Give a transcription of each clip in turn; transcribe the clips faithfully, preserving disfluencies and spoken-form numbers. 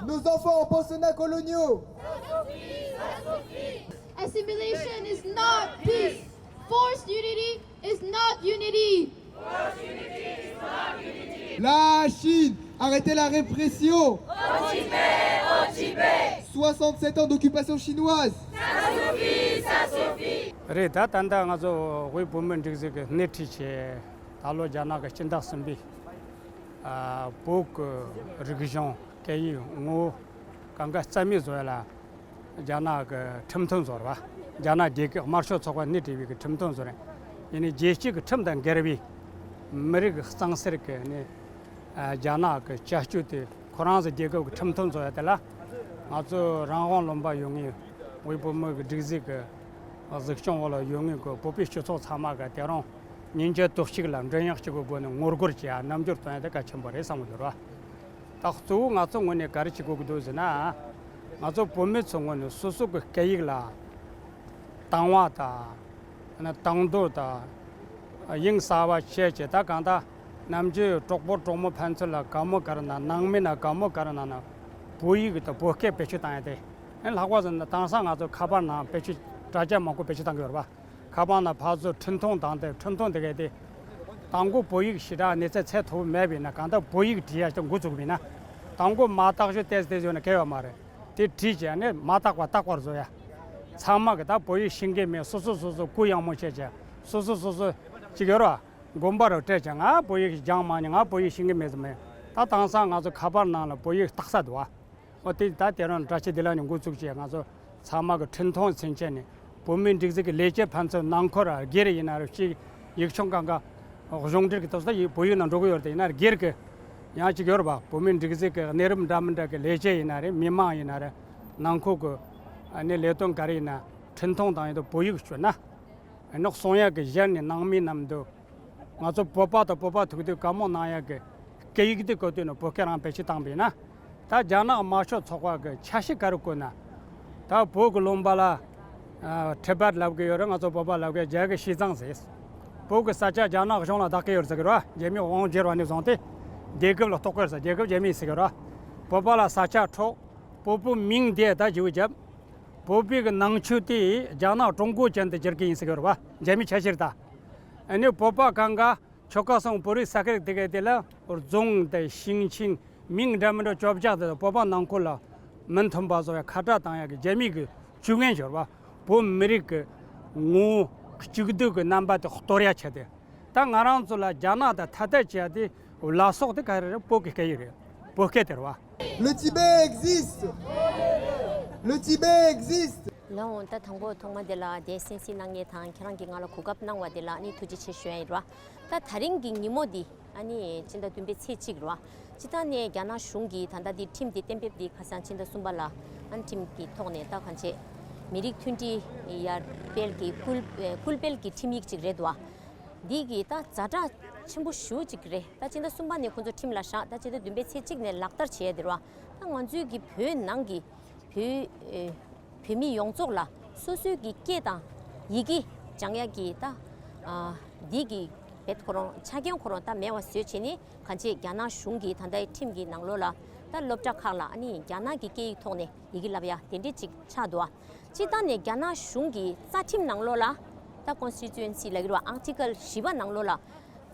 Nos enfants en pensionnats coloniaux. Assimilation is not peace. Forced unity is not unity. La Chine, arrêtez la répression. Au Tibet, au Tibet. Soixante-sept ans d'occupation chinoise. Ça suffit, ça suffit. རེད། ད་ད་ལྟ་ང་ཚོ་དབུས་བོད་མིའི་སྒྲིག་འཛུགས་ཀྱི་སྣེ་ཁྲིད་བྱས། ད་ལོ་རྒྱ་ནག་གི་སྤྱི་ཟླ་གསུམ་པའི་ཨ་བོད་ཀྱི་རིག་གཞུང་སྐད་ཡིག་ངོ་བོ་གང་ག་རྩ་མེད་བཟོ་ཡ་ལ་རྒྱ་ནག་གི་ཁྲིམས་མཐུན་བཟོ་རེད་བ། རྒྱ་ནག་རྒྱལ་ཁབ་དམར་ཤོག་ཚོགས་པ་སྣེ་ཁྲིད་པའི་གི་ཁྲིམས་མཐུན་བཟོ་རེད། ཡིན་ནའི་རྒྱལ་སྤྱི་གི་ཁྲིམས་དང་འགལ་བའི་མི་རིགས་གཙང་སེལ་གྱི་ནི་ཨ་རྒྱ་ནག་གི་བྱ་སྤྱོད་དེ། ཁོ་རང་ཚོ་རྒྱལ་ཁབ་ཀྱི་ཁྲིམས་མཐུན་བཟོ་ཡ་དེ་ལ་ང་ཚོ་རང་དབང་ལུང་པ་ཡོད་ངེས། དབུས་བོད་མི་གི་སྒྲིག་འཛུགས་ཀྱི་གཟིགས་སྐྱོང་འོག་ལ་ཡོད་ངེས་ཀྱི་བོད་པའི་སྤྱི་ཚོགས་ཚང་མ་གི་དེ་རིང་ཉིན་བྱེད་དུས་གཅིག་ལ་མགྲིན་དབྱངས་གཅིག་གི་སྒོ་ནས་ངོ་རྒོལ་བྱེད་ཡ་རྣམ་འགྱུར་སྟོན་ཡ་དེ་གལ་ཆེན་པོ་རེད་བསམ་གྱི་འདུག་ར། ད་གཙོ་བོ་ང་ཚོ་ངོས་ནས་ག་རེ་བྱེད་དགོས་ཀྱི་འདུག་ཟེར་ན། ང་ཚོ་བོད་མི་ཚོ་ངོས་ནས་སོ་སོ་གི་སྐད་ཡིག་ལ་དང་བ་དང་། དང་དོད་དང་། གཡང་གཟར་བ་བྱས་བྱས། ད་གང་ལྟར་ནམ་རྒྱུན་གྲོགས་པོ་གྲོགས་མོ་ཕན་ཚུན་ལ་དགའ་མོ་ག་རེ་གནང་། ནང་མི་ན་དགའ་མོ་ག་རེ་གནང་ན་བོད་ཡིག་དང་བོད་སྐད་བེད་སྤྱོད་བཏང་ཡ་དེ། ཨེ་ལྷག་པར་དུ་ན་དེང་སང་ང་ཚོ་ཁ་པར་ནང་བེད་སྤྱོད་དྲ་རྒྱ་མང་པོ་བེད་སྤྱོད་བཏང་གི་ཡོད་རེད་པ། ཁ་པར་ནང་ཕར་ཚུར་འཕྲིན་ཐུང་བཏང་སྟེ། འཕྲིན་ཐུང་དེ་གས་དེ་དང་པོ་བོད་ཡིག་ཞེ་དྲག་གནས་ཚད་ཚད་མཐོ་པོ་མེད་པ་ཡིན་ན། གང་ལྟར་བོད་ཡིག་བྲིས་ཡ་ཞིག་འགོ་བཙུགས་པ་ཡིན་ན། དང་པོ་མ་དག་ཞོ་ཏེས་ཏེས་ཡོད་ན་གལ་ཡོད་མ་རེད། དེ་བྲིས་བྱས་ནས་མ་དག་པ་དག་པར་བཟོ་ཡ། ཚང་མ་གི་ད་བོད་ཡིག་ཤེས་མཁན་མེད། སོ་སོ་སོ་སོ་གུ་ཡངས་མོ་བྱས་བྱས། སོ་སོ་སོ་སོ་ཅིག་ཡོད་ར། དགོན་པ་རུ་སྤྲད་བྱས། ང་བོད་ཡིག་སྦྱངས་མ་མྱོང་། ང་བོད་ཡིག་ཤེས་མཁན་མེད་ཟེར་མེད། ད་དེང་སང་ང་ཚོ་ཁ་པར་ནང་ལ་བོད་ཡིག་བཏགས་ས་འདུག་ཨ། འོ་དེ་ད་དེ་རིང་དྲ་ཕྱི་དེ་ལ་ནི་འགོ་བཙུགས་བྱས། ང་ཚོ་ཚང་མ་གི་འཕྲིན་ཐུང་ཚུན་ཆད་ནས་བོད་མིའི་སྒྲིག་འཛུགས་ཀྱི་ལས་བྱེད་ཕན་ཚུན་ནང་ཁུལ་སྒེར་ཡིན་ན་རེད། ཅིག་ཡིག་ཆུང་གང་ག་གཞུང་འབྲེལ་གྱི་ཐོག་ས་ཡིག་བོད་ཡིག་ནང་འགྲོ་གི་ཡོད་རེད། དེ་ཡིན་ན་སྒེར་གྱི་ཡང་ཅིག་ཡོད་རེད་པ། བོད་མིའི་སྒྲིག་འཛུགས་ཀྱི་གནས་རིམ་འདྲ་མི་འདྲ་གི་ལས་བྱེད་ཡིན་ན་རེད། མི་མང་ཡིན་ན་རེད། ནང་ཁུལ་གྱི་ཨ་ནི་ལས་དོན་ག་རེ་ཡིན་ན་འཕྲིན་ཐུང་བཏང་ཡོད་དུས་བོད་ཡིག་བཅོས་ན། ཨ་ནི་གསུང་ཡག་གི་གཞི་ནས་ནང་མི་རྣམས་དུ། ང་ཚོ་བོད་པ་དང་བོད་པ་ཐུག་དུས་བཀའ་མོལ་གནང་ཡག་གི་སྐད་ཡིག་དེ་བཀོད་དུས་ནི་བོད་སྐད་རང་བེད་སྤྱོད་བཏང་བས་ན། ད་རྒྱ་ནག་དམར་ཤོག་ཚོགས་པ་གི་འཆར་གཞི་ག་རེ་བཀོད་ན། ད་བོད་ཀྱི་ལུང་པ་ལ་ཨ་ཊི་བེཊ་ལབ་གི་ཡོད་རེད། ང་ཚོ་བོད་པ་ལབ་གི་རྒྱ་གི་ཤིས་ཙང་ཟེར། བོད་ཀྱི་ས་ཆ་རྒྱ་ནག་གཞུང་ལ་བདག་གི་ཡོད་ཟེར་གི་རེད་པ། རྒྱ་མི་དབང་སྒྱུར་བ་ནས་བཟུང་སྟེ་རྒྱལ་ཁབ་ལ་གཏོགས་གི་ཡོད་ཟེར། རྒྱལ་ཁབ་རྒྱ་མིས་ཟེར་གི་རེད་པ། བོད་པ་ལ་ས་ཆ་འཕྲོག་བོད་པའི་མིང་དེ་ད་བརྗེ་བོ་བརྒྱབ། བོད་པའི་གི་ནང་ཆོས་དེ་རྒྱ་ནག་ཀྲུང་གོ་ཅན་དུ་བསྒྱུར་གི་ཡིན་ཟེར་གི་རེད་པ། རྒྱ་མི་འཆར་གཞི་རེད་ད། ཨ་ནི་བོད་པ་གང་ག་ཆོལ་ཁ་གསུམ་བོད་རིགས་ས་ཁུལ་དེ་ག་དེ་ལ་རྫོང་དང་ཞིང་ཆེན་མིང་འདྲ་མི་འདྲ་བཅོ་བརྒྱད་དེ་བོད་པ་ནང་ཁུལ་ལ་མི་མཐུན་པ་བཟོ་བའི་ཁ་བྲལ་བཏང་ཡག་གི་རྒྱ་མི་གི་ཇུས་ངན་ཤོར་བ། བོད་མི་རིགས་ཀྱི་ངོ་བོ་གཅིག་སྡུད་ཀྱི་རྣམ་པ་དེ་གཏོར་ཡ་བྱས་ཏེ། ད་ང་རང་ཚོ་ལ་རྒྱ་ནག་དང་ཐ་དད་བྱས་ཏེ་ལ་སོགས་དེ་ག་རེ་རེད། བོད་ཀྱི་སྐད་ཡིག་རེད། བོད་སྐད་དེ་རེད་བ། Le Tibet existe. Le Tibet existe. ལགས་འོང་། ད་དང་པོ་ཐོག་མ་དེ་ལ་དེ་གསན་གཟིགས་གནང་མཁན་དང་ཁྱེད་རང་གིས་ང་ལ་གོ་སྐབས་གནང་བ་དེ་ལ་ནི་ཐུགས་རྗེ་ཆེ་ཞུ་ཡ་ཡིན་ར། ད་དེ་རིང་གི་ཉིན་མོ་འདི་ཨ་ནི་སྤྱི་ཟླ་བདུན་པའི་ཚེས་གཅིག་ར། སྤྱིར་བཏང་ནས་རྒྱ་ནག་གཞུང་གིས་ད་ལྟ་འདི་ཁྲིམས་འདི་གཏན་འབེབས་འདི་ཁ་སང་ཕྱི་ཟླ་གསུམ་པ་ལ་ཨ་ནི་ཁྲིམས་ཀྱི་ཐོག་ནས་ད་གང་བྱེད་མི་རིགས་མཐུན་སྒྲིལ་ཡར་སྤེལ་གྱི་སྐུལ་སྐུལ་སྤེལ་གྱི་ཁྲིམས་ཡིག་ཅིག་རེད་འདུག་བ། འདི་གི་ད་ཛ་དྲག་ཆེན་པོ་ཞེ་པོ་ཅིག་རེད། ད་ཕྱི་ཟླ་གསུམ་པ་ནས་ཁོང་ཚོ་ཁྲིམས་ལ་བཞག་ད་ཕྱི་ཟླ་བདུན་པའི་ཚེས་གཅིག་ནས་ལག་བསྟར་བྱས་ཡ་དེ་རེད་བ། ད་ང་ཚོའི་གི་བོད་ནང་གི་བོད་ཨེ་བོད་མི་ཡོངས་རྫོགས་ལ་སོ་སོའི་གི་སྐད་དང་ཡི་གེ་སྦྱང་ཡ་གི་ད་ཨ་འདི་གི་བེད་ཁོ་རང་ཆ་རྐྱེན་ཁོ་རང་ད་མེད་པ་བཟོས་བྱས་ནས་གང་བྱེད་རྒྱ་ནག་གཞུང་གི་ད་ལྟའི་ཁྲིམས་ཀྱི་ནང་ལོགས་ལ་ད་སློབ་གྲྭ་ཁག་ལ་ཨ་ནི་རྒྱ་ནག་གི་སྐད་ཡིག་ཐོག་ནས་ཡི་གེ་བསླབ་ཡ་དེ་འདྲས་ཅིག་ཆགས་འདུག་བ། སྤྱིར་བཏང་ནས་རྒྱ་ནག་གཞུང་གི་རྩ་ཁྲིམས་ནང་ལོགས་ལ་ད་ཀོན་སི་ཊི་ཊུ་ཨེན་སི་ལབ་ཀྱི་རེད་བ། ཨར་ཊི་ཀལ་བཞི་པ་ནང་ལོགས་ལ་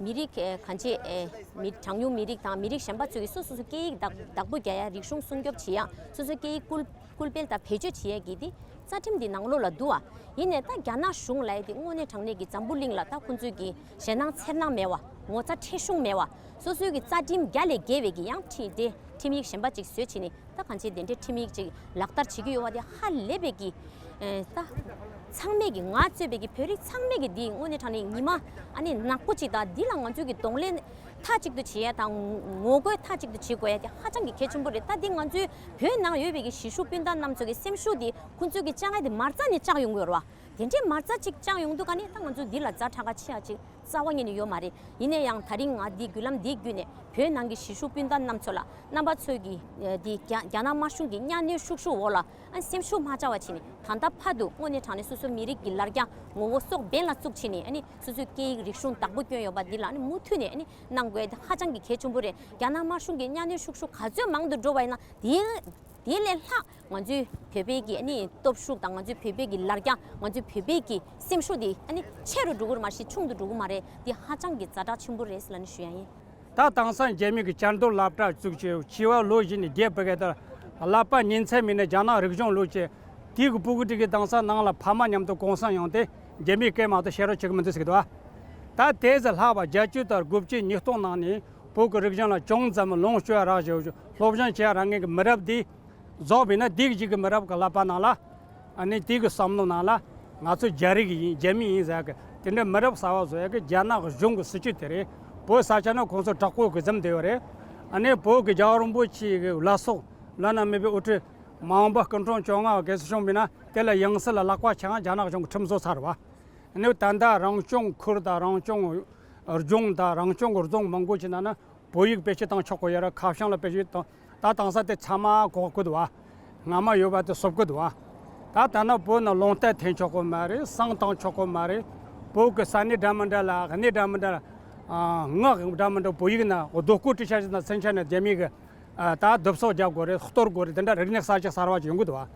མི་རིགས་ཨེ་གང་བྱེད་ཨེ་མི་གྲངས་ཉུང་མི་རིགས་དང་མི་རིགས་གཞན་པ་ཚོས་ཀྱི་སོ་སོ་སོ་སྐད་ཡིག་བདག་བདག་པོ་རྒྱག་ཡ། རིག་གཞུང་སྲུང་སྐྱོབ་བྱེད་ཡ། སོ་སོའི་སྐད་ཡིག་སྐུལ་སྐུལ་སྤེལ་དང་བེད་སྤྱོད་བྱེད་ཡ་གི་དེ་རྩ་ཁྲིམས་འདི་ནང་ལོགས་ལ་འདུག་བ། ཡིན་ནའི་ད་རྒྱ་ནག་གཞུང་ལབ་ཡ་དེ་དངོས་གནས་དྲང་གནས་ཀྱི་འཛམ་བུ་གླིང་ལ་ད་ཁོང་ཚོས་ཀྱི་ཞེད་སྣང་འཚེར་སྣང་མེད་བ། ངོ་ཚ་ཁྲེལ་གཞུང་མེད་བ། སོ་སོའི་གི་རྩ་ཁྲིམས་བརྒྱ་ལས་བརྒལ་བའི་གི་ཡང་ཁྲིམས་དེ་ཁྲིམས་ཡིག་གཞན་པ་ཅིག་བཟོས་བྱས་ནས་ད་གང་བྱེད་དེ་འདྲའི་ཁྲིམས་ཡིག་ཅིག་ལག་བསྟར་བྱེད་ཀྱི་ཡོད་བ། དེ་ཧ་ལས་པའི་གི་ཨེ་ད་ཚང་མས་གི་ང་གཙོས་པའི་གི་བོད་རིགས་ཚང་མས་གི་འདི་དངོས་གནས་དྲང་གནས་ཉི་མ་ཨ་ནི་ནག་པོ་ཅིག་དང་འདི་ལ་ང་ཚོས་གི་གདོང་ལེན་མཐའ་གཅིག་ཏུ་བྱེད་ཡ་དང་ངོ་རྒོལ་མཐའ་གཅིག་ཏུ་བྱེད་དགོས་ཡ་དེ་ཧ་ཅང་གི་གལ་ཆེན་པོ་རེད། ད་འདི་ང་ཚོའི་བོད་ནང་ཡོད་པའི་གི་གཞིས་བཞུགས་སྤུན་ཟླ་རྣམས་ཚོ་གི་སེམས་ཤུགས་དེ་ཁོང་ཚོས་གི་བཅག་ཡ་དེ་མ་རྩ་ནས་བཅག་ཡོང་གི་ཡོད་རེད་བ། དེ་འདྲའི་མ་རྩ་གཅིག་བཅངས་ཡོང་དུས་ཀ་ནས་ད་ང་ཚོ་འདི་ལ་ཛ་དྲག་ག་ཆེ་ཡ་ཅིག་རྩ་བ་ཉིད་ནས་ཡོད་མ་རེད། ཡིན་ན་ཡང་ད་རིང་ང་འདི་བརྒྱུད་ལམ་འདི་བརྒྱུད་ནས་བོད་ནང་གི་གཞིས་བཞུགས་སྤུན་ཟླ་རྣམ་ཚོ་ལ་རྣམ་པ་ཚོས་ཀྱི་ཨ་འདི་རྒྱ་རྒྱ་ནག་དམར་གཞུང་གི་གཉའ་གནོན་ཤུགས་ཤུགས་འོག་ལ་ཨ་སེམས་ཤུགས་མ་ཆག་པ་བྱས་ནས་ད་ལྟ་བར་དུ་དངོས་གནས་དྲང་གནས་སོ་སོ་མི་རིགས་ཀྱི་ལར་རྒྱ་ངོ་བོ་སྲོག་འབེན་ལ་བཙུགས་བྱས་ནས་ཨ་ནི་སོ་སོའི་སྐད་ཡིག་རིག་གཞུང་བདག་པོ་བསྐྱོན་ཡོད་པ་འདི་ལ་ཨ་ནི་མུ་མཐུད་ནས་ཨ་ནི་གནང་དགོས་ཧ་ཅང་གི་གལ་ཆེན་པོ་རེད། རྒྱ་ནག་དམར་གཞུང་གི་གཉའ་གནོན་ཤུགས་ཤུགས་ག་ཚོད་མང་དུ་འགྲོ་བ་ཡིན་ན་དེ་དེ་ལས་ལྷག་ང་ཚོའི་བོད་པའི་གི་ཨ་ནི་སྟོབས་ཤུགས་དང་ང་ཚོའི་བོད་པའི་གི་ལར་རྒྱ་ང་ཚོའི་བོད་པའི་གི་སེམས་ཤུགས་དེ་ཨ་ནི་ཆེ་རུ་འགྲོ་གི་རེད་མ་གཞི་ཆུང་དུ་འགྲོ་གི་མ་རེད། དེ་ཧ་ཅང་གི་ཛ་དྲག་ཆེན་པོ་རེད་ཟེར་ལབ་ནས་ཞུ་ཡ་ཡིན། ད་དེང་སང་རྒྱ་མི་གི་བཅར་འདྲི་སློབ་གྲྭ་བཙུགས་བྱས་བྱིས་པ་ལོ་བཞི་ནས་བརྒྱད་པ་གི་ད་བསླབ་པ་ཉིན་མཚན་མེད་ནས་རྒྱ་ནག་རིག་གཞུང་བླུགས་བྱས་དེའི་གི་སྤུ་གུ་དེ་གི་དེང་སང་ནང་ལ་ཕ་མ་མཉམ་དུ་གུང་སེང་ཡོང་སྟེ་རྒྱ་མིའི་སྐད་མ་གཏོགས་བཤད་རོགས་བྱེད་གི་མི་འདུག་ཟེར་གི་འདུག་བ། ད་དེ་ཚོ་ལྷག་པ་བརྒྱད་ཅུ་དང་དགུ་བཅུ་ཉིས་སྟོང་ནང་ནས་བོད་ཀྱི་རིག་གཞུང་ལ་ཅུང་ཙམ་ལོངས་སྤྱོད་རག་བཞིན་སློབ་སྦྱོང་བྱེད་རག་མཁན་གྱི་མི་རབས་འདི་རྫོགས་པས་ན་དེ་གཞུག་གི་མི་རབས་ཀྱི་བསླབ་པ་ནང་ལ་ཨ་ནི་དེ་གི་བསམ་བློ་ནང་ལ་ང་ཚོ་རྒྱ་རིགས་ཡིན་རྒྱ་མི་ཡིན་ཟེར་གི་དེ་འདྲའི་མི་རབས་གསར་པ་བཟོ་ཡ་གི་རྒྱ་ནག་གཞུང་གི་སྲིད་བྱུས་དེ་རེད། བོད་ས་ཆ་ནི་ཁོང་ཚོ་དྲག་པོ་གི་འཛིན་བསྡད་ཡོད་རེད། ཨ་ནི་བོད་ཀྱི་རྒྱལ་བ་རིན་པོ་ཆེ་གི་བླ་སྲོག་བླ་ན་མེད་པའི་དབུ་ཁྲིད་མ་འོངས་པ་སྐུ་ཕྲེང་བཅོ་ལྔ་བ་གལ་སྲིད་བྱུང་བས་ན་དེ་ལ་ཡང་སྲིད་ལ་ལག་པ་འཆང་རྒྱ་ནག་གཞུང་གི་ཁྲིམས་བཟོ་ཚར་བ། ཨ་ནི་ད་ལྟ་རང་སྐྱོང་ཁུལ་དང་རང་སྐྱོང་ལྗོངས་དང་རང་སྐྱོང་གི་རྫོང་མང་པོ་ཞིག་ནང་ན་བོད་ཡིག་བེད་སྤྱོད་བཏང་ཆོག་གི་ཡོད་རེད། ཁ་བྱང་ལ་བེད་སྤྱོད་བཏང་ད་དེང་སང་དེ་ཚང་མ་འགོག་གི་འདུག་བ། སྔ་མ་ཡོད་པ་དེ་བསུབ་གི་འདུག་བ། ད་ད་ནི་བོད་ནང་ལུང་བསྟན་འཐེན་ཆོག་གི་མ་རེད། བསང་བཏང་ཆོག་གི་མ་རེད། བོད་ཀྱི་ས་གནས་འདྲ་མི་འདྲ་ལ་གནས་འདྲ་མི་འདྲ་ལ་ཨ་ངག་འདྲ་མི་འདྲ་བོད་ཡིག་ནང་རྡོ་བརྐོས་བྲིས་བཞག་ཅིག་དང་མཚོན་ཆ་ནས་རྒྱ་མི་གི་ཨ་ད་རྡོབ་གསོག་རྒྱག་དགོས་རེད། གཏོར་དགོས་རེད། དེ་འདྲ་རིག་གནས་གསར་བརྗེ་གསར་བ་ཅིག་ཡོང་གི་འདུག་བ།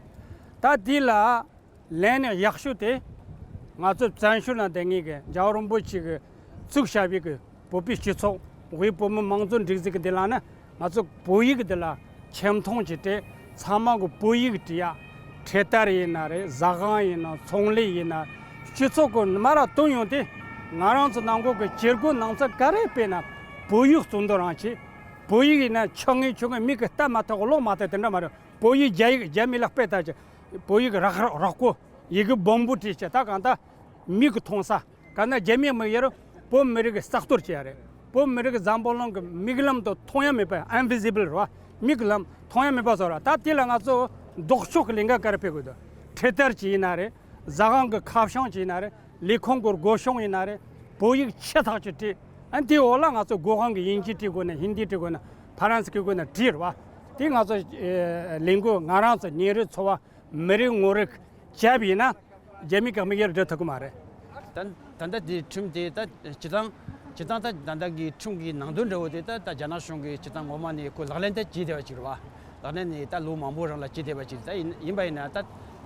ད་དེ་ལ། ལན་ནི་ཡག་ཤོས་དེ། ང་ཚོ་བཙན་བྱོལ་ནང་བསྡད་མཁན་གྱི་རྒྱལ་བ་རིན་པོ་ཆེ་གིས་བཙུགས་བཞག་པའི་གི་བོད་པའི་སྤྱི་ཚོགས་དབུས་བོད་མི་མང་གཙོ་སྒྲིག་འཛུགས་ཀྱི་འདི་ལ་ནི་ང་ཚོ་བོད་ཡིག་འདི་ལ་ཆེ་མཐོང་ཅིག་སྤྲད། ཚང་མ་གི་བོད་ཡིག་བྲིས་ཡ། འཕྲེད་དར་ཡིན་ན་རེད། ཟ་ཁང་ཡིན་ན་ཚོང་ལས་ཡིན་ན་སྤྱི་ཚོགས་ཀྱི་མ་ར་བཏོན་ཡོང་དུས་ང་རང་ཚོ་ནང་ཁུལ་གྱི་བྱེད་སྒོ་ནང་ཚོ་ག་རེ་སྤེལ་ན་བོད་ཡིག་གཙོ་འདོན་རང་བྱེད། བོད་ཡིག་ཡིན་ན་ཆོ་ངེས་ཆོ་ངེས་མིག་གིས་ལྟ་མ་ཐུབ་གི་ཀློག་མ་ཐུབ་དེ་འདྲ་མ་རེད། བོད་ཡིག་རྒྱ་ཡིག་རྒྱ་མི་ལ་དཔེ་ལྟ་ཅིག་བོད་ཡིག་རག་རག་རོག་པོ་ཡི་གེ་སྦོམ་པོ་བྲིས་བྱས་ད་གང་ལྟར་མིག་གིས་མཐོང་ས་ག་ན་རྒྱ་མིའི་མི་ཡར་བོད་མི་རིགས་ཀྱི་རྩ་གཏོར་བྱེད་ཡ་རེད། བོད་མི་རིགས་ཀྱི་འཛམ་བུ་གླིང་གི་མིག་ལམ་དུ་མཐོང་ཡ་མེད་པ་ཨིན་བི་ཟི་བལ་རེད་བ། མིག་ལམ་མཐོང་ཡ་མེད་པ་བཟོ་ར། ད་དེ་ལ་ང་ཚོ་ལྡོག་ཕྱོགས་ཀྱི་ལས་འགན་ག་རེ་སྤེལ་དགོས་འདུག་འཕྲེད་དར་གྱི་ཡིན་ན་རེད། ཟ་ཁང་གི་ཁ་བྱང་གྱི་ཡིན་ན་རེད། ལས་ཁུངས་ཀྱི་སྒོ་བྱང་ཡིན་ན་རེད། བོད་ཡིག་ཆེ་ཐག་ཆོད་བྲིས། ཨ་དེའི་འོག་ལ་ང་ཚོ་སྒོ་ཁང་གི་དབྱིན་ཇི་བྲིས་དགོས་ན་ཧིན་དི་བྲིས་དགོས་ན་ཕ་རན་སི་བྲིས་དགོས་ན་བྲིས་རེད་བ། དེ་ང་ཚོ་ལས་འགུལ་ང་རང་ཚོ་ཉིན་རེའི་འཚོ་བ་མི་རིགས་ངོ་རིགས་བྱས་པ་ཡིན་ན་རྒྱ་མི་གི་དམིགས་ཡུལ་འགྲུབ་ཐུབ་ཀྱི་མ་རེད། ད་ད་ལྟ་དེ་ཁྲིམས་དེ་ད་སྤྱི་བཏང་སྤྱི་བཏང་ད་ད་ལྟ་གི་ཁྲིམས་ཀྱི་ནང་དོན་འདྲ་བོ་དེ་ད་ད་རྒྱ་ནག་གཞུང་གིས་སྤྱི་བཏང་ངོ་མ་ནས་ཁོ་ལག་ལེན་ད་བྱེད་བསྡད་པ་ཅིག་རེད་བ། ལག་ལེན་ནས་ད་ལོ་མང་པོ་རིང་ལ་བྱེད་བསྡད་པ་ཅིག་ད་ཡིན་ཡིན་པ་ཡིན་ན་ད་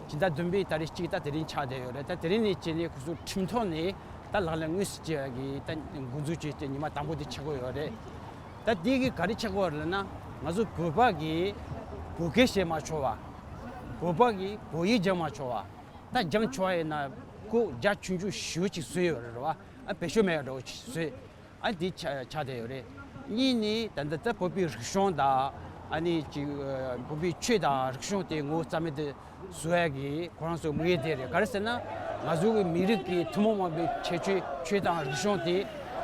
སྤྱི་ཟླ་བདུན་པའི་ཏ་རིག་གཅིག་ད་དེ་རིང་ཆགས་བསྡད་ཡོད་རེད། ད་དེ་རིང་ནས་བྱས་ནས་ཁོ་ཚོ་ཁྲིམས་ཐོག་ནས་ད་ལག་ལེན་དངོས་སུ་བྱེད་ཡ་གི་ད་འགོ་འཛུགས་བྱས་ཏེ་ཉི་མ་དང་པོ་དེ་ཆགས་ཀྱི་ཡོད་རེད། ད་དེ་གི་ག་རེ་ཆགས་ཀྱི་ཡོད་རེད་ལབ་ན་ང་ཚོ་བོད་པ་གི་བོད་སྐད་བཤད་མ་ཆོག་པ། བོད་པ་གི་བོད་ཡིག་སྦྱང་མ་ཆོག་པ། ད་སྦྱང་ཆོག་པ་ཡིན་ན་ཁོ་རྒྱ་ཆུང་ཆུང་ཞེ་པོ་ཅིག་བཟོས་ཡོད་རེད་བ། ཨ་བེད་སྤྱོད་མེད་ཡ་འདྲ་བོ་ཅིག་བཟོས། ཨ་འདི་ཆ་ཆགས་བསྡད་ཡོད་རེད། གཉིས་ནི་ད་ལྟ་ད་བོད་པའི་རིག་གཞུང་དང་ཨ་ནི་ཅིག་བོད་པའི་ཆོས་དང་རིག་གཞུང་དེ་ངོ་བོ་རྩ་མེད་དུ་བཟོ་ཡ་གི་ཁོ་རང་ཚོའི་དམིགས་ཡུལ་དེ་རེད། ག་རེ་ཟེར་ན་ང་ཚོ་གི་མི་རིགས་ཀྱི་ཐུན་མོང་མ་ཡིན་པའི་ཁྱད་ཆོས་ཆོས་དང་རིག་གཞུང་དེ་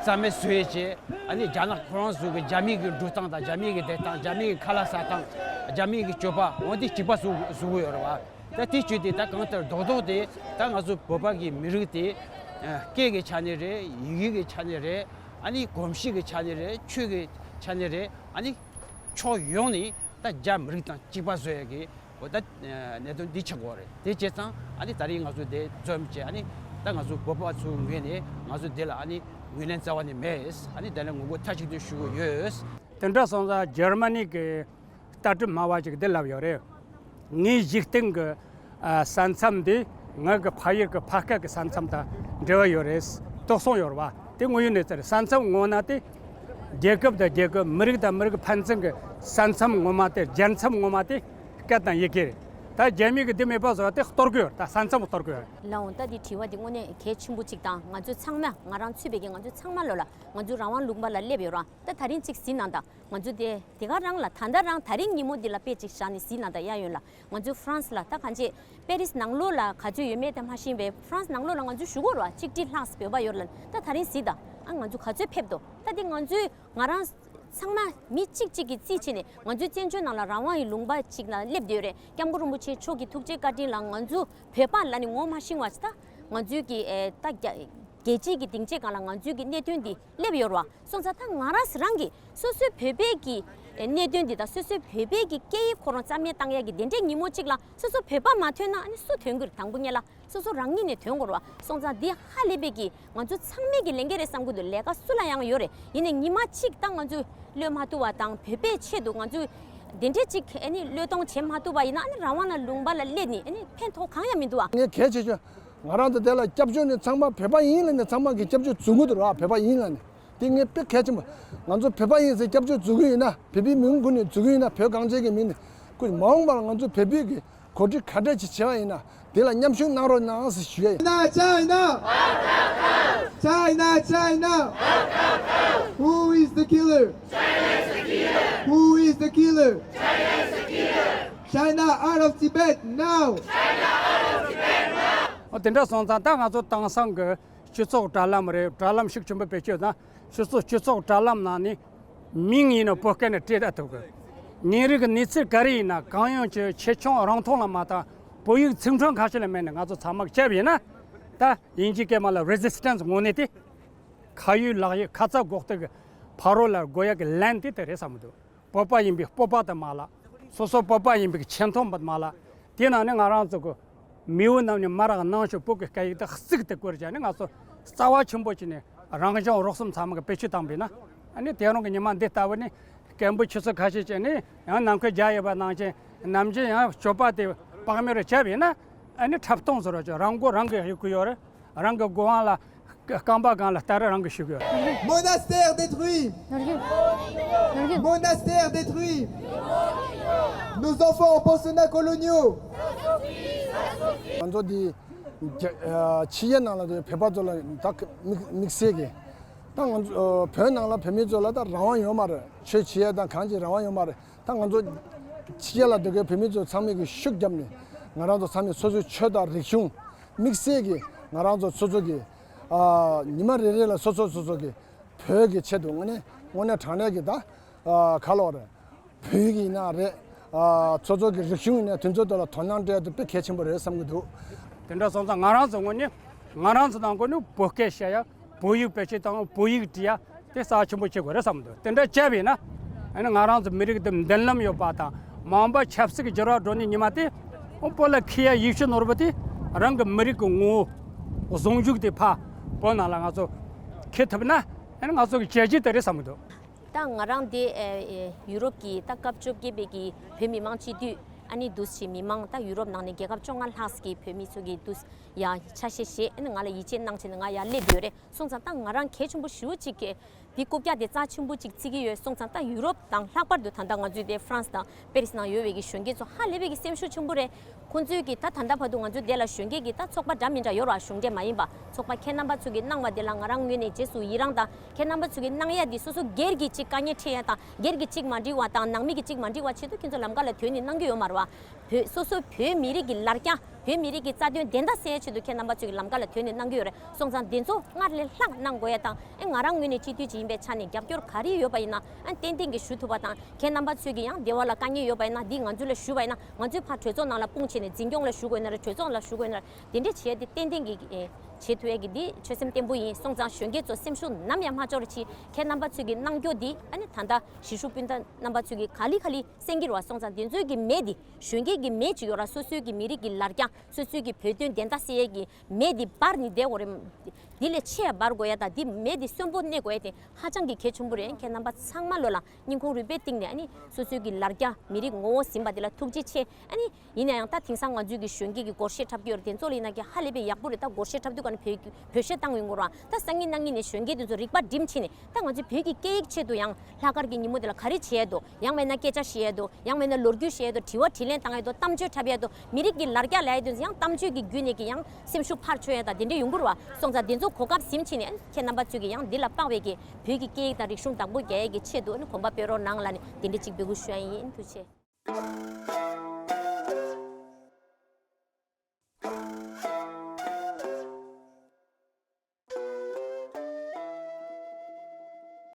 རྩ་མེད་བཟོ་ཡས་བྱས། ཨ་ནི་རྒྱ་ནག་ཁོ་རང་ཚོ་གི་རྒྱ་མི་གི་འགྲོ་སྟངས་དང་རྒྱ་མི་གི་བསྡད་སྟངས་རྒྱ་མི་གི་ཁ་ལག་ཟ་སྟངས་རྒྱ་མི་གི་སྤྱོད་པ་འོ་འདི་གཅིག་པ་བཟོ་བཟོ་གི་ཡོད་རེད་བ། ད་དེ་བྱས་ཏེ་ད་གང་ལྟར་རྡོག་རྡོག་དེ་ད་ང་ཚོ་བོད་པ་གི་མི་རིགས་དེ་ཨ་སྐད་ཀྱི་ཆ་ནས་རེད། ཡི་གེ་གི་ཆ་ནས་རེད། ཨ་ནི་གོམས་གཤིས་ཀྱི་ཆ་ནས་རེད། ཆོས་ཀྱི་ཆ་ནས་རེད། ཨ་ནི་ཕྱོགས་ཡོངས་ནས་ད་རྒྱ་མི་རིགས་དང་གཅིག་པ་བཟོ་ཡ་གི་འོ་ད་གནད་དོན་འདི་ཆགས་ཀྱི་ཡོད་རེད། དེ་བྱས་ཙང་ཨ་ནི་ད་རིང་ང་ཚོ་དེ་འཛོམས་བྱས་ཨ་ནི་ད་ང་ཚོ་བོད་པ་ཚོའི་ངོས་ནས་ང་ཚོ་དེ་ལ་ཨ་ནི་ངོས་ལེན་རྩ་བ་ནས་མེད། ཨ་ནི་དེ་ལ་ངོ་རྒོལ་མཐའ་གཅིག་ཏུ་ཞུ་གི་ཡོད། དེ་འདྲ་སོང་ཙང་འཇར་མ་ནི་གི་ལྟ་གྲུབ་སྨྲ་བ་ཅིག་འདི་ལབ་ཡོད་རེད། ངའི་འཇིག་རྟེན་གྱི་ཨ་ས་མཚམས་འདི་ང་གི་ཕ་ཡུལ་གྱི་ཕ་སྐད་ཀྱི་ས་མཚམས་དང་འབྲེལ་བ་ཡོད་རེད། དེ་གསུངས་ཡོད་རེད་བ། དེ་དངོས་ཡོད་གནས་ཚུལ་རེད། ས་མཚམས་ངོ་མ་དེ་རྒྱལ་ཁབ་དང་རྒྱལ་ཁབ་མི་རིགས་དང་མི་རིགས་ཕན་ཚུན་གྱི་ས་མཚམས་ངོ་མ་དེ་རྒྱལ་མཚམས་ངོ་མ་དེ་སྐད་དང་ཡི་གེ་རེད། ད་རྒྱ་མི་གིས་འདི་མེད་པ་བཟོ་བ་དེ་གཏོར་གི་ཡོད་རེད། ད་ས་མཚམས་གཏོར་གི་ཡོད་རེད། ལགས་འོང་། ད་འདི་དྲི་བ་འདི་དངོས་གནས་གལ་ཆེན་པོ་གཅིག་དང་ང་ཚོ་ཚང་མ་ང་རང་ཚུད་པའི་གི་ང་ཚོ་ཚང་མ་ལོ་ལ་ང་ཚོ་རང་དབང་ལུང་པ་ལ་སླེབས་ཡོད་ར། ད་ད་རིང་གཅིག་གཟིགས་གནང་དང་། ང་ཚོ་དེ་དེ་ག་རང་ལ་ད་ལྟ་རང་ད་རིང་ཉིན་མོ་འདི་ལ་དཔེ་ཅིག་བཞག་ནས་གཟིགས་གནང་དང་། གཡས་གཡོན་ལ་ང་ཚོ་ཧྥ་རན་སི་ལ་ད་གང་ཅི་པེ་རིས་ནང་ལོགས་ལ་ག་ཚོད་ཡོད་མེད་དེ་མ་ཤེས་པས། ཧྥ་རན་སི་ནང་ལོགས་ལ་ང་ཚོ་བཞུགས་ཡོད་ར། གཅིག་ཁྲི་ལྷག་བོད་པ་ཡོད་ར། ད་ད་རིང་གཟིགས་དང་། ཨ་ང་ཚོ་ག་ཚོད་ཕེབས་འདུག་ད་དེ་ང་ཚོས་ང་རང་ཚང་མ་མི་གཅིག་གཅིག་གིས་རྩིས་བྱས་ནས་ང་ཚོའི་བཙན་བྱོལ་ནང་ལ་རང་དབང་གི་ལུང་པ་ཅིག་ལ་སླེབས་བསྡད་ཡོད་རེད། སྐྱབས་མགོན་རིན་པོ་ཆེའི་མཆོག་གི་ཐུགས་རྗེ་བཀའ་དྲིན་ལ་ང་ཚོ་བོད་པ་ལ་ནི་ངོ་མ་ཤེས་པ་ཞིག་ད། ང་ཚོའི་གི་ཨེ་ད་རྒྱ་རྒྱལ་སྤྱིའི་གི་སྡིངས་ཆའི་སྒང་ལ་ང་ཚོའི་གི་གནད་དོན་འདི་སླེབས་ཡོད་རེད་བ། སོང་ཙང་ད་ང་རང་རང་གི་སོ་སོའི་བོད་པའི་གི་ཨེ་གནད་དོན་འདི་དང་སོ་སོའི་བོད་པའི་གི་སྐད་ཡིག་ཁོ་རང་རྩ་མེད་བཏང་ཡ་གི་དེ་འདྲའི་ཉིན་མོ་གཅིག་ལ་སོ་སོ་བོད་པ་མ་ཐོན་ན་ཨ་ནི་སུ་ཐོན་གི་རེད། དང་པོ་ཉིད་ལ་སོ་སོ་རང་ཉིད་ནས་ཐོན་དགོས་རེད་བ། སོང་ཙང་འདི་ཧ་ལས་པའི་གི་ང་ཚོ་ཚང་མས་གི་ལས་འགན་རེད་བསམ་གི་འདུག་ལས་ཀ་སུ་ལ་ཡང་ཡོད་རེད། ཡིན་ནའི་ཉི་མ་གཅིག་ད་ང་ཚོས་གློད་མ་ཐུབ་པ་དང་བོད་པའི་ཆེད་དུ་ང་ཚོས་དེ་འདྲས་གཅིག་ཨ་ནི་བློས་གཏོང་བྱེད་མ་ཐུབ་པ་ཡིན་ན་ཨ་ནི་རང་དབང་ལ་ལུང་པ་ལ་སླེབས་ནས་ཨ་ནི་ཕན་ཐོགས་གང་ཡང་མི་འདུག་ཨ། ངས་གལ་ཆེ་ཤོས་ང་རང་ཚོ་དེ་ལ་སྐྱབས་བཅོལ་ནས་ཚང་མ་བོད་པ་ཡིན་ལབ་ནས་ཚང་མ་གི་སྐྱབས་བཅོལ་འཛུགས་གི་འདུག་ར། བོད་པ་ཡིན་ལབ་ནས་དེ་ངས་དཔེ་གལ་ཆེན་པོ། ང་ཚོ་བོད་པ་ཡིན་ཟེར་སྐྱབས་བཅོལ་འཛུགས་གི་ཡིན་ན་བོད་པའི་མིང་ཁུར་ནས་འཛུགས་གི་ཡིན་ན་བོད་གངས་ཅན་གྱི་མིང་ནས་ཁུར་མ་འོངས་པར་ང་ཚོ་བོད་པའི་གི་གོ་སྒྲིག་ག་འདྲ་ཅིག་བྱས་པ་ཡིན་ན་དེ་ལ་མཉམ་ཞུགས་གནང་རོགས་གནང་ཟེར་ཞུ་ཡ་ཡིན། China, China, China, China. Who is the killer? Who is the killer? China out of Tibet now. དེ་འདྲ་སོང་ཙང་ད་ང་ཚོ་དེང་སང་གི་སྤྱི་ཚོགས་དྲ་ལམ་རེད། དྲ་ལམ་ཤུགས་ཆེན་པོ་བེད་སྤྱོད་དང་སྤྱི་ཚོགས་སྤྱི་ཚོགས་དྲ་ལམ་ནང་ནས་མིང་ཡིན་ན་བོད་སྐད་ནས་བྲིས་ད་ཐུབ་གི། ཉིན་རེ་གི་གནས་ཚུལ་ག་རེ་ཡིན་ན་གང་ཡོང་ཆེ་ཆེ་ཆུང་རིང་ཐུང་ལ་མ་ལྟ་བོད་ཡིག་ཚིག་འཕྲེང་ཁ་ཤས་ལ་མེད་ནས་ང་ཚོ་ཚང་མ་བྱས་པ་ཡིན་ན་ད་དབྱིན་ཇིའི་སྐད་མ་ལ་རེ་ཟི་སི་ཊན་སི་ངོ་ནས་དེ་ཁ་ཡོད་ལག་ཡོད་ཁ་ཚ་དགོས་གཏུག་གི་ཕ་རོལ་ལ་དགོས་ཡ་གི་ལན་དེ་དེ་རེད་བསམ་གི་འདུག་བོད་པ་ཡིན་པའི་སྤོབས་པ་དང་མ་ལ། སོ་སོ་བོད་པ་ཡིན་པའི་ཆེ་མཐོང་བ་མ་ལ། དེ་ནང་ནས་ང་རང་ཚོ་གི་མི་བུ་རྣམས་ནས་མ་རག་གནང་ཤོག་བོད་ཀྱི་སྐད་ཡིག་དེ་གཙིགས་ཏེ་བཀུར་བྱས་ནས་ང་ཚོ་རྩ་བ་ཆེན་པོ་བྱས་ནས་རང་གཞུང་རོགས་གསུམ་ཚང་མ་གི་བེད་སྤྱོད་བཏང་པས་ན། ཨ་ནི་དེ་རིང་གི་ཉི་མ་འདི་ལྟ་བུ་ནི་སྐད་འབོད་ཆུ་ཚོད་ཁ་ཤས་བྱས་ནས་ཡང་ནམ་མཁའི་རྒྱ་ཡོད་པ་ནང་བཞིན་ནམ་རྒྱུན་ཡང་སྤྱོད་པ་དེ་དཔག་མེད་རུ་བྱས་པས་ན་ཨ་ནི་འཁྲབ་སྟོན་བཟོ་རོགས་བྱོས། རང་མགོ་རང་གིས་གཡུག་གི་ཡོད་རེད། རང་གི་མགོ་དབང་ལ་རྐང་པ་སྒང་ལ་སྟ་རེ་རང་གིས་གཞུ་གི་ཡོད་རེད། Monastère détruit! Monastère détruit! Nos enfants en pensionnat coloniaux! ང་ཚོ་འདི་རྒྱ་ཨ་ཕྱི་རྒྱལ་ནང་ལ་དེ་བོད་པ་ཚོ་ལ་ད་དམིགས་དམིགས་བསལ་གྱི་ད་ང་ཚོ་ཨ་བོད་ནང་ལ་བོད་མི་ཚོ་ལ་ད་རང་དབང་ཡོད་མ་རེད། ཆོས་བྱེད་ཡ་དང་གང་ཅི་རང་དབང་ཡོད་མ་རེད། ད་ང་ཚོ་ཕྱི་རྒྱལ་ལ་སྡོད་མཁན་བོད་མི་ཚོ་ཚང་མས་ཀྱི་ཤུགས་བརྒྱབ་ནས་ང་རང་ཚོ་ཚང་མས་སོ་སོའི་ཆོས་དང་རིག་གཞུང་དམིགས་བསལ་གྱི་ང་རང་ཚོ་སོ་སོ་གི་ཨ་ཉི་མ་རེ་རེ་ལ་སོ་སོ་སོ་སོ་གི་བོད་ཀྱི་ཆེད་དུ་དངོས་གནས་དངོས་གནས་དྲང་གནས་ཀྱི་ད་ཨ་ག་ལོག་རེད། བོད་ཡིག་ཡིན་ན་རེད། ཨ་སོ་སོ་གི་རིག་གཞུང་ཡིན་ན་དེ་ཚོ་དེ་ལ་དོ་སྣང་སྤྲད་དེ་དཔེ་གལ་ཆེན་པོ་རེད་བསམ་གྱི་འདུག་དེ་འདྲ་སོང་ཙང་ང་རང་ཚོ་དངོས་གནས་ང་རང་ཚོ་ནང་ཁུལ་ནས་བོད་སྐད་བཤད་ཡ། བོད་ཡིག་བེད་སྤྱོད་བཏང་བོད་ཡིག་འབྲི་ཡ་དེ་རྩ་ཆེན་པོ་བྱེད་དགོས་རེད་བསམ་འདུག་དེ་འདྲ་བྱས་པས་ན་ཨ་ནི་ང་རང་ཚོ་མི་རིགས་འདི་མདུན་ལམ་ཡོད་པ་དང་མ་འོངས་པ་ཆབ་སྲིད་ཀྱི་འགྱུར་བ་འགྲོ་ནི་ཉི་མ་དེ་ཨོ་བོད་ལ་འཁྱེར་ཡ་ཡིག་ཆ་ནོར་བུ་དེ་རང་གི་མི་རིགས་ཀྱི་ངོ་བོ་ཟུང་འཇུག་དེ་ཕ་བོད་ནང་ལ་ང་ཚོ་འཁྱེར་ཐུབ་ན་ཨ་ནི་ང་ཚོ་གི་བྱས་རྗེས་དེ་རེད་བསམ་འདུག་ད་ང་རང་དེ་ཨེ་ཨེ་ཡུ་རོབ་ཀྱི་ད་སྐབས་བཅོ་བརྒྱད་པའི་གི་བོད་མི་མང་སྤྱི་འཐུས་ཨ་ནི་འདུས་བྱས་མི་མང་ད་ཡུ་རོབ་ནང་ནས་རྒྱལ་ཁབ་བཅོ་ལྔ་ལྷག་གི་བོད་མི་ཚོ་གི་འདུས་ཡ་ཆ་ཤས་བཞེས་ཨ་ནི་ང་ལ་ཡིད་ཆེས་གནང་བྱས་ནས་ང་ཡར་སླེབས་ཡོད་རེད། སོང་ཙང་ད་ང་རང་གལ་ཆེན་པོ་ཞེ་པོ་ཅིག་གི་འདི་རྐུབ་བཀྱག་དེ་རྩ་ཆེན་པོ་ཅིག་བརྩི་གི་ཡོད། སོང་ཙང་ད་ཡུ་རོབ་དང་ལྷག་པར་དུ་ད་ལྟ་ང་ཚོའི་དེ་ཧྥ་རན་སི་དང་པེ་རི་སི་ནང་ཡོད་པའི་གི་གཞོན་སྐྱེས་ཚོ་ཧ་ལས་པའི་གི་སེམས་ཤུགས་ཆེན་པོ་རེད། ཁོང་ཚོས་ཀྱིས་ད་ད་ལྟ་བར་དུ་ང་ཚོའི་སྡེ་ལ་གཞོན་སྐྱེས་ཀྱི་ད་ཚོགས་པ་འདྲ་མི་འདྲ་ཡོད་རེད་བ། གཞུང་འབྲེལ་མ་ཡིན་པ་ཚོགས་པ་ཁྱེད་རྣམ་པ་ཚོས་ཀྱིས་གནང་བ་དེ་ལ་ང་རང་ངོས་ནས་རྗེས་སུ་ཡི་རང་དང་ཁྱེད་རྣམ་པ་ཚོས་ཀྱིས་གནང་ཡ་དེ་སོ་སོ་སྒེར་གྱི་ཅིག་དཀའ་ངལ་འཕྲད་ཡ་དང་སྒེར་གྱི་ཅིག་མ་འགྲིག་པ་དང་ནང་མི་གི་ཅིག་མ་འགྲིག་པ་ཆེད་དུ་ཁྱེད་ཚོ་ལམ་ཁ་ལ་དོན་ནི་གནང་གི་ཡོད་མ་རེད་བ། བོད་སོ་སོ་བོད་མི་རིགས་ཀྱི་ལར་རྒྱ་བོད་མི་རིགས་ཀྱི་རྩ་དོན་བདེན་མཐའ་གསལ་ཡ་ཆེད་དུ་ཁྱེད་རྣམ་པ་ཚོས་ཀྱིས་ལམ་ཁ་ལ་དོན་ནི་གནང་གི་ཡོད་རེད། སོང་ཙང་དེ་ཚོ་སྔར་ལས་ལྷག་གནང་དགོས་ཡ་དང་ཨེ་ང་རང་ངོས་ནས་སྤྱི་འཐུས་ཅིག་ཡིན་པའི་ཆ་ནས་རྒྱབ་སྐྱོར་ག་རེ་ཡོད་པ་ཡིན་ན་ཨ་ཏན་ཏན་གྱིས་ཞུ་ཐུབ་པ་དང་ཁྱེད་རྣམ་པ་ཚོས་ཀྱིས་ཡང་སྡེ་བ་ལ་དཀའ་ངལ་ཡོད་པ་ཡིན་ན་འདི་ང་ཚོ་ལ་ཞུ་བ་ཡིན་ན་ང་ཚོས་ཕར་གྲོས་ཚོགས་ནང་ལ་དཔུང་བྱས་ནས་འཛིན་སྐྱོང་ལ་ཞུ་དགོས་ན་རེད། གྲོས་ཚོགས་ལ་ཞུ་དགོས་ན་རེད། དེ་འདྲས་བྱས་ཏེ་ཏན་ཏན་གྱིས་ཨེ་བྱེད་ཐུབ་ཡས་ཀྱི་འདི་ཆོད་སེམས་བརྟན་པོ་ཡིན། སོང་ཙང་གཞོན་སྐྱེས་ཚོ་སེམས་ཤུགས་ནམ་ཡང་མ་སྐྱོ་རོགས་གྱིས། ཁྱེད་རྣམ་པ་ཚོས་ཀྱིས་གནང་རྒྱུ་འདི་ཨ་ནི་ད་ལྟ་གཞིས་བཞུགས་སྤུན་ཟླ་རྣམ་པ་ཚོས་ཀྱིས་ག་ལེ་ག་ལེ་གསན་གྱི་རེད་བ། སོང་ཙང་དེ་ཚོའི་གི་མེ་འདི་གཞོན་སྐྱེས་ཀྱི་མེ་ཅིག་ཡོད་ར། སོ་སོའི་གི་མི་རིགས་ཀྱི་ལར་རྒྱ་སོ་སོའི་གི་བོད་དོན་བདེན་མཐའ་གསལ་ཡས་ཀྱི་མེ་འདི་འབར་ནི་བསྡད་དགོས་རེད། འདི་ལས་ཆེ་ཡ་འབར་དགོས་ཡ་དང་འདི་མེ་འདི་གསོན་པོ་གནས་དགོས་ཡ་དེ་ཧ་ཅང་གི་གལ་ཆེན་པོ་རེད། ཁྱེད་རྣམ་པ་ཚང་མ་ལོ་ལ་སྙིང་ཁོང་རུས་པའི་གཏིང་ནས་ཨ་ནི་སོ་སོའི་གི་ལར་རྒྱ་མི་རིགས་ངོ་བོ་ཟིན་པ་འདི་ལ་ཐུགས་རྗེ་ཆེ། ཨ་ནི་ཡིན་ན་ཡང་ད་དེང་སང་ང་ཚོའི་གི་གཞོན་སྐྱེས་ཀྱི་སྒོར་གཞས་འཁྲབ་ཀྱི་ཡོད་རེད། དེ་ཚོ་ལ་ཡིན་ན་གི་ཧ་ལས་པའི་ཡག་པོ་རེད། ད་སྒོར་གཞས་འཁྲབ་དུས་ག་ནས་བོད་བོད་གཞས་བཏང་ཡོང་དགོས་ར། ད་སང་ཉིན་གནངས་ཉིན་ནས་གཞོན་སྐྱེས་དེ་ཚོ་རིག་པ་སྒྲིམ་ཕྱིན་ནས་ད་ང་ཚོའི་བོད་ཀྱི་སྐད་ཡིག་ཆེད་དུ་ཡང་ལྷག་དཀར་གྱི་ཉིན་མོ་དེ་ལ་ག་རེ་བྱེད་ཡས་འདུག་ཡང་མིན་ན་སྐད་ཆ་བཤད་ཡས་འདུག་ཡང་མིན་ན་ལོ་རྒྱུས་བཤད་ཡས་འདུག་དྲི་བ་དྲིས་ལན་བཏང་ཡས་འདུག་གཏམ་བརྗོད་འཁྲབ་ཡས་འདུག་མི་རིགས་ཀྱི་ལར་རྒྱ་ལབ་ཡས་དེ་ཚོ་ཡང་གཏམ་བརྗོད་ཀྱི་བརྒྱུད་ནས་ཀྱི་ཡང་སེམས་ཤུགས་འཕར་ཆོག་ཡས་དང་དེ་འདྲས་ཡོང་གི་རེད་བ། སོང་ཙང་དེ་ཚོ་གོ་སྐབས་ཟིན་ཕྱིན་ནས་ཁྱེད་རྣམ་པ་ཚོས་ཀྱི་ཡང་འདི་ལ་དཔག་པའི་གི་བོད་ཀྱི་སྐད་ཡིག་དང་རིག་གཞུང་བདག་པོ་རྒྱག་ཡས་ཀྱི་ཆེད་དུ་གོམ་པ་སྤོ་རོགས་གནང་ལབ་ནས་དེ་འདྲས་ཅིག་འབོད་སྐུལ་ཞུ་ཡ་ཡིན། ཐུགས་རྗེ་ཆེ།